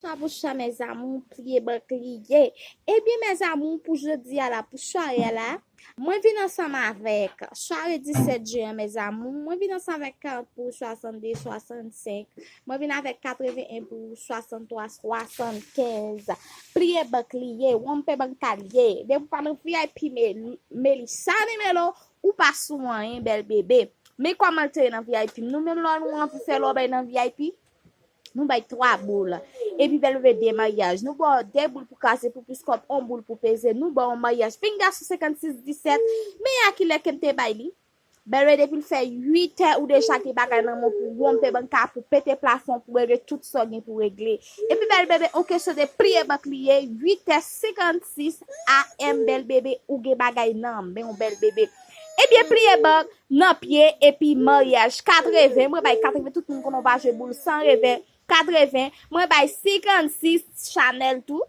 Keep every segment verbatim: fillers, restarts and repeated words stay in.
Bonsoir, bonsoir, mes amours, pliye bank li ye. Ebyen, mes amours, pou jodi a la, pou sware a la, mwen vin ansanm avèk sware disèt jen an, mes amours, mwen vin ansanm avèk karant pou swasannde, swasannsenk, mwen vin avèk katreven en pou swasanntwa, swasannkenz. Pliye bank li ye, wonpe bank li ye. Depi w pa nan V I P, Melissa Nimelo, ou pa sou anyen, bèl bebe. Men kòman l te ye nan V I P? Nou menm lè nou anvi fè lòbèy nan V I P, nou bay twa boul. Epi bèl bebe de maryaj. Nou ba w de boul pou kraze pou plis kòb, on boul pou peze. Nou ba w maryaj. Pinga sou senkannsis disèt. Men a kilè ke m te bay li? Bèl bebe, depi l fè uit è, ou deja gen bagay nan men w pou wonpe bank la, pou pete plafon, pou regle tout sa w gen pou regle. Epi bèl bebe, on kesyon de pliye bank li ye, uit è senkannsis A M, bèl bebe, ou gen bagay nan men w, bèl bebe. Ebyen, pliye bank nan pye, epi maryaj katreven, mwen bay katreven, tout moun konnen w pa jwe boul san revè, katreven, mwen bay senkannsis Chanel tou,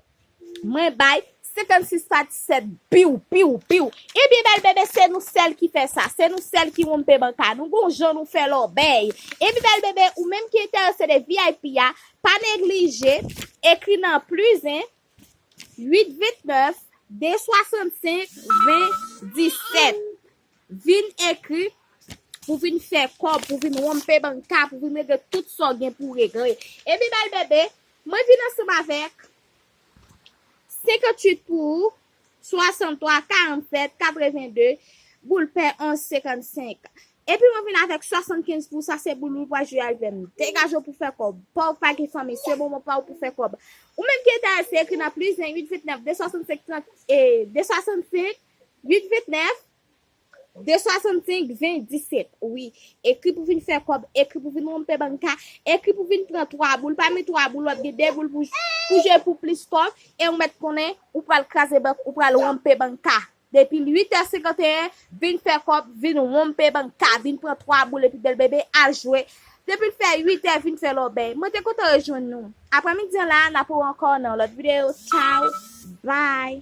mwen bay senkannsis pa disèt, piw, piw, piw. Ebyen, bèl bebe, se nou sèl ki fè sa, se nou sèl ki wonpe bank la, nou gon jan nou fè lòbèy. Epi bèl bebe, ou menm ki enterese de V I P a, pa neglije, ekri nan plis en, uit vennèf, de swasannsenk, ven disèt. Vin ekri pou vin fè kòb, pou vin wonpe bank la, pou vin regle tout sa w gen pou regle. Epi bèl bebe, mwen vin ansanm avèk senkantuit pou ou, swasanntwa, karannsèt, katrevende, boul pè onz senkannsenk. Epi mwen vin avèk swasannkenz pou ou, sa se boul ou pral jwe avè m. Degaje w pou fè kòb. Pa w pa gen fanmi, se moman pa w pou fè kòb. Ou menm ki enterese, ekri nan plis en, uit vennèf, de swasannsenk, trant, e de swasannsenk, uit vennèf, de swasannsenk, ven disèt. Wi, ekri pou vin fè kòb, ekri pou vin wonpe bank la, ekri pou vin pran twa boul. Pami twa boul, w ap gen de boul pou, pou jwe pou plis kòb, e ou mèt konnen, ou pral kraze bank, ou pral wonpe bank la. Depi uit è senkanteyen, vin fè kòb, vin wonpe bank la, vin pran twa boul epi bèl bebe al jwe. Depi l fè uit è, vin fè lòbèy. Mwen te kontan rejwenn nou. Aprèmidi an la, n ap wè ankò nan lòt videyo. Tchaw, bye.